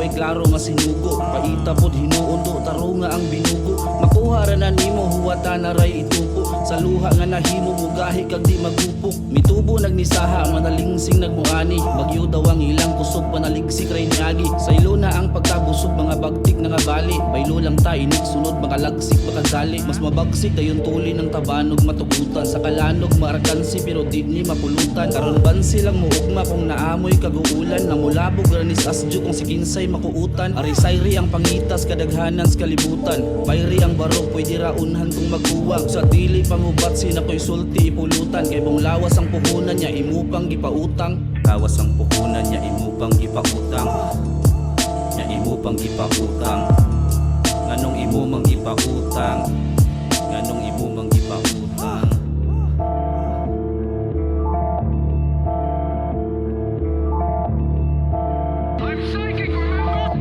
Way klaro nga sinugo. Paita pod hinuon do, tarunga ang binugo. Makuha ra na nimo, huwata na ray itupo. Sa luha nga nahimo, mugahi kag di magupok. Mitubo nagnisaha, manalingsing nagmuani. Bagyo daw ang ilang kusog, panaligsik ray niagi. Sa ilo na ang pagkabusog, mga bagtik na nga bali. Baylo lang ta, inig sunod, makalagsik makagali. Mas mabagsik dayon tuli ng tabanog matugutan. Sa kalanog maarkansi pero di ni mapulutan. Karon bansi lang muugma kung naamoy kaguulan. Namulabog ra ni sa asyo kung si kinsay makuutan. Arisayri ang pangitas kadaghanan sa kalibutan. Bayri ang barok pwede ra unhan kung magkuwang. Sa dili pa mubat sinakoy sulti ipulutan. Kay bong lawas ang puhunan niya imupang gipautang. Lawas ang puhunan niya imupang gipautang. Nya imo pang gipautang. Nganong imo mang gipautang? Nganong imo mang gipautang? I'm psychic, remember?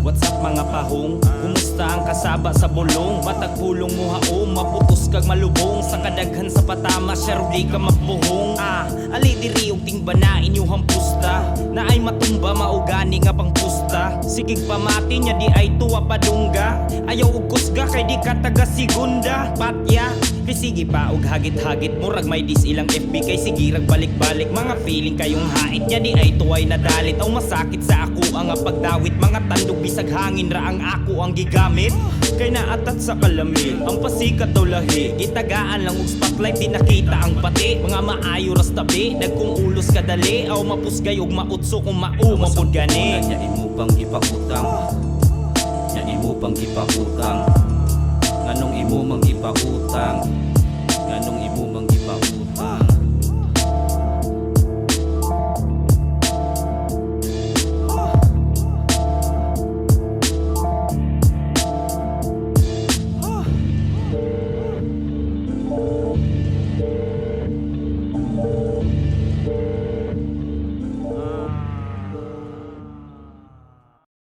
What's up mga pahong? Kumusta ang kasaba sa bulong? Matag pulong mo haom, maputos kag malubong. Sa kadaghan sa patama, siya di ka mabuhong. Ah, ali diri og tingba na inyuhang pusta. Na ay matumba, maugani nga pangpusta. Sigig pamati niya di ay tuwa padungga. Ayaw og kusga kay di ka taga segunda. Patya, kay sige pa og hagit-hagit. Murag may dis ilang FB kay sige rag balik-balik. Mga feeling kayong hait niya di ay tuway nadalit. Aw masakit sa ako ang pagdawit. Mga tandog bisag hangin ra ang ako ang gigamit. Kay naatat sa kalami, ang pasikat daw lahi. Gitagaan lang og spotlight, di nakita ang pati. Mga maayo ras tabi, dagkong ulos kadali. Aw mapusgay og mautso kung Lawas maumabod ang gani. puhunan niya imo pang gipautang. Nya imo pang gipautang. Nganong imo mang gipautang? Nganong